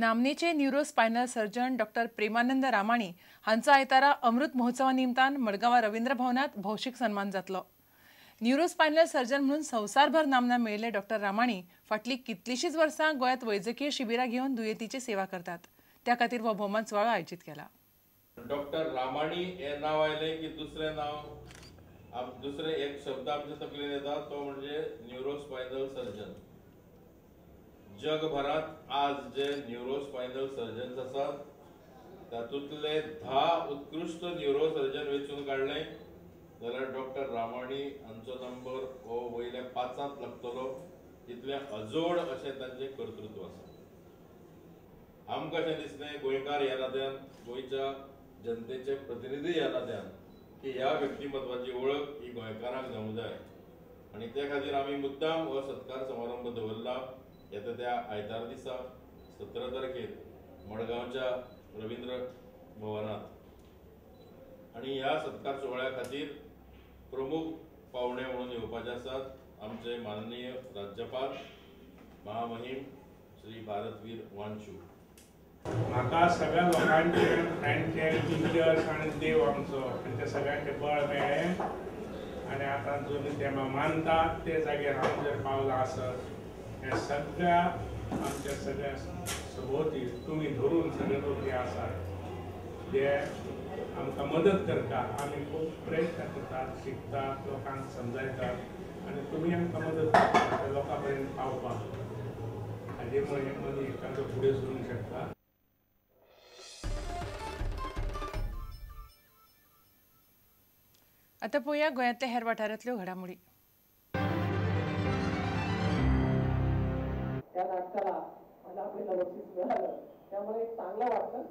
नामनेचे neurospinal surgeon doctor Premanand Ramani हांचो आयतारा अमृत महोत्सवा निमतान मडगांवां रवींद्र भवनात भौशीक सन्मान जातलो. न्यूरोस्पायनल सर्जन म्हणून संवसारभर नामना मेळिल्ले डॉक्टर रामाणी फाटलीं कितलींशींच वर्सां गोंयांत वैजकीय शिबिरां घेवन दुयेंतीची सेवा करतात. त्या खातीर हो भोवमान सुवाळो आयोजीत केला. डॉक्टर रामाणी हे नाव आयलें की दुसरें नाव दुसरें एक शब्द आमच्या तकलेन येता तो म्हणजे न्यूरोस्पायनल सर्जन. जगभरात आज जे न्यूरोस्पायनल सर्जन्स आसात तातूंतले 10 उत्कृश्ट न्यूरोसर्जन वेंचून काडले जाल्यार डॉक्टर रामाणी हांचो नंबर हो वयल्या 5 लागतलो. इतलें अजोड अशें तांचें कर्तृत्व आसा. आमकां अशें दिसलें गोंयकार ह्या नात्यान, गोंयच्या जनतेचे प्रतिनिधी ह्या नात्यान की ह्या व्यक्तिमत्वाची वळख ही गोंयकारांक जावंक जाय आनी ते खातीर आमी मुद्दाम हो सत्कार समारंभ दवरला. येता त्या आयतार दिसा 17 तारखेर मडगांवच्या रवींद्र भवनात आनी ह्या सत्कार सुवाळ्या खातीर प्रमुख पावणे म्हणून येवपाचे आसात आमचे माननीय राज्यपाल महामहिम श्री भारतवीर वांचू. म्हाका सगळ्या लोकांचे तांचे टिचर्स आनी देव आमचो आनी सगळ्यांचे बळ मेळ्ळें आनी आतां जो ते मानतात ते जाग्यार हांव जर पावला आसत हे सगळ्या आमच्या सगळ्या सभोवती तुमी धरून सगळे लोक जे आसात जे आमकां मदत करता. आमी खूब प्रयत्न करतात, शिकतात, लोकांक समजायतात आनी तुमी आमकां मदत करता लोकां पर्यंत पावपाक. हाजे मुळे मनीस एखादो फुडें सरूंक शकता. आतां पळोवया गोंयांतल्या हेर वाठारांतल्यो घडामोडी. त्या नाटकाला मला पहिलं बक्षीस मिळालं, त्यामुळे एक चांगलं वाटलं.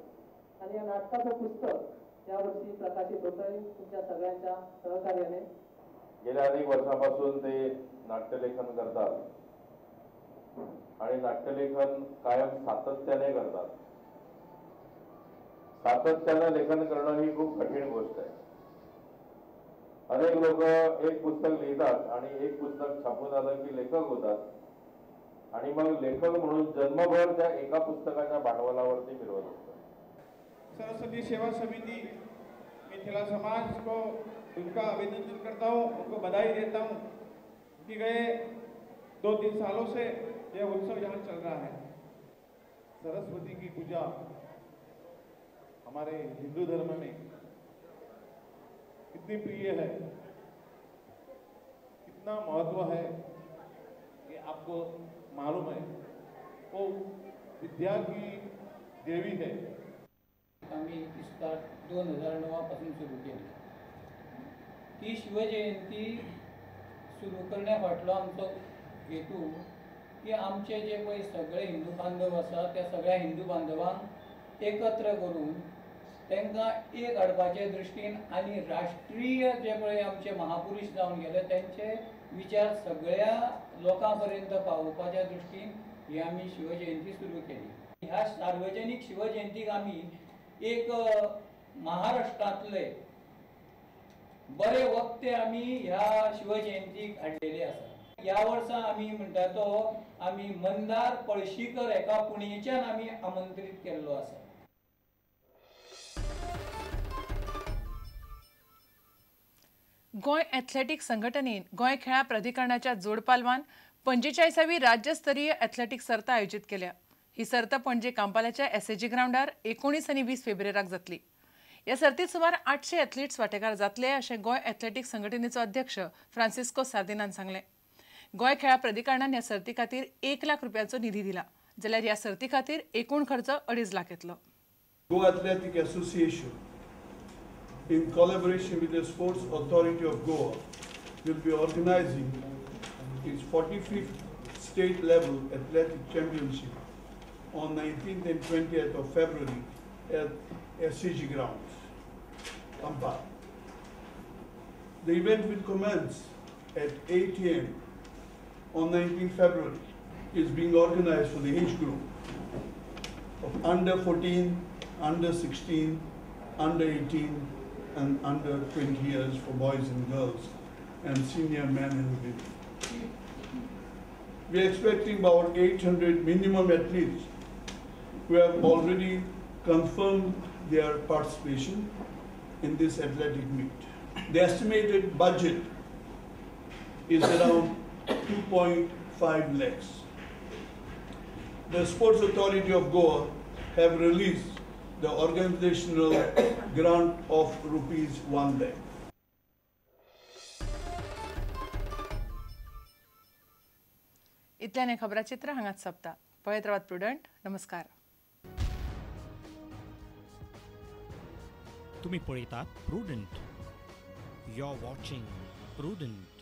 आणि या नाटकाचं पुस्तक यावर्षी प्रकाशित होत आहे तुमच्या सगळ्यांच्या सहकार्याने. गेल्या अनेक वर्षापासून ते नाट्यलेखन करतात आणि नाट्यलेखन कायम सातत्याने करतात. सातत्याने लेखन करणं ही खूप कठीण गोष्ट आहे. अनेक लोक एक पुस्तक लिहितात आणि एक पुस्तक छापून आलं की लेखक होतात आणि मग लेखक म्हणून जन्मभर त्या एका पुस्तकाच्या भांडवलावरती मिरवत असतात. सरस्वती सेवा समिति मिथिला समाज को उनका अभिनंदन करता हूँ, उनको बधाई देता हूँ कि गए 2-3 सालों से यह उत्सव यहाँ चल रहा है. सरस्वती की पूजा हमारे हिंदू धर्म में कितनी प्रिय है, कितना महत्व है ये आपको मालूम है. वो विद्या की देवी है. आम्ही इस्तार 2009 पासून सुरू केली. ती शिवजयंती सुरू करण्या फाटलो आमचो हेतू की आमचे जे पळय सगळे हिंदू बांधव आसा त्या सगळ्या हिंदू बांधवांक एकत्र करून तांकां एक हाडपाचे दृश्टीन आनी राष्ट्रीय जे पळय आमचे महापुरुष जावन गेले तांचे विचार सगळ्या लोकां पर्यंत पावोवपाच्या दृश्टीन ही आमी शिवजयंती सुरू केली. ह्या सार्वजनीक शिवजयंतीक आमी एक महाराष्ट्रांतले बरे वक्ते आमी ह्या शिवजयंतीक हाडलेले आसा. ह्या वर्सा आमी म्हणटा तो आमी मंदार पळशीकर हेका पुणेच्यान आमी आमंत्रीत केल्लो आसा. गोंय एथलेटीक संघटनेन गोंय खेळां प्राधिकरणाच्या जोडपालवान 45वी राज्यस्तरीय एथलेटीक सर्त आयोजीत केल्या. ही सर्त पणजे कांपालाच्या एसएजी ग्रावंडार 19 आनी 20 फेब्रुवाराक जातली. ह्या सर्तीत सुमार 800 एथलीट्स वांटेकार जातले अशें गोंय एथलेटीक संघटनेचो अध्यक्ष फ्रांसिस्को सार्दिनान सांगलें. गोंय खेळां प्राधिकरणान ह्या सर्ती खातीर 1 लाख रुपयांचो निधी दिला, जाल्यार ह्या सर्ती खातीर एकूण खर्च 2.5 लाख येतलो. Goa Athletic Association in collaboration with the Sports Authority of Goa will be organizing its 45th state level athletic championship on 19th and 20th of February at SCG grounds, Kampala. The event will commence at 8 a.m. on 19th February. It's being organized for the age group of under 14, under 16, under 18, and under 20 years for boys and girls, and senior men and women. We are expecting about 800 minimum athletes who have already confirmed their participation in this athletic meet. The estimated budget is around 2.5 lakhs. The Sports Authority of Goa have released the organizational grant of rupees 1 lakh. इतल्यान हें खबराचित्र हांगाच सोंपता. पळयत रावात prudent. नमस्कार. तुम्ही पळयतात Prudent. You are watching Prudent.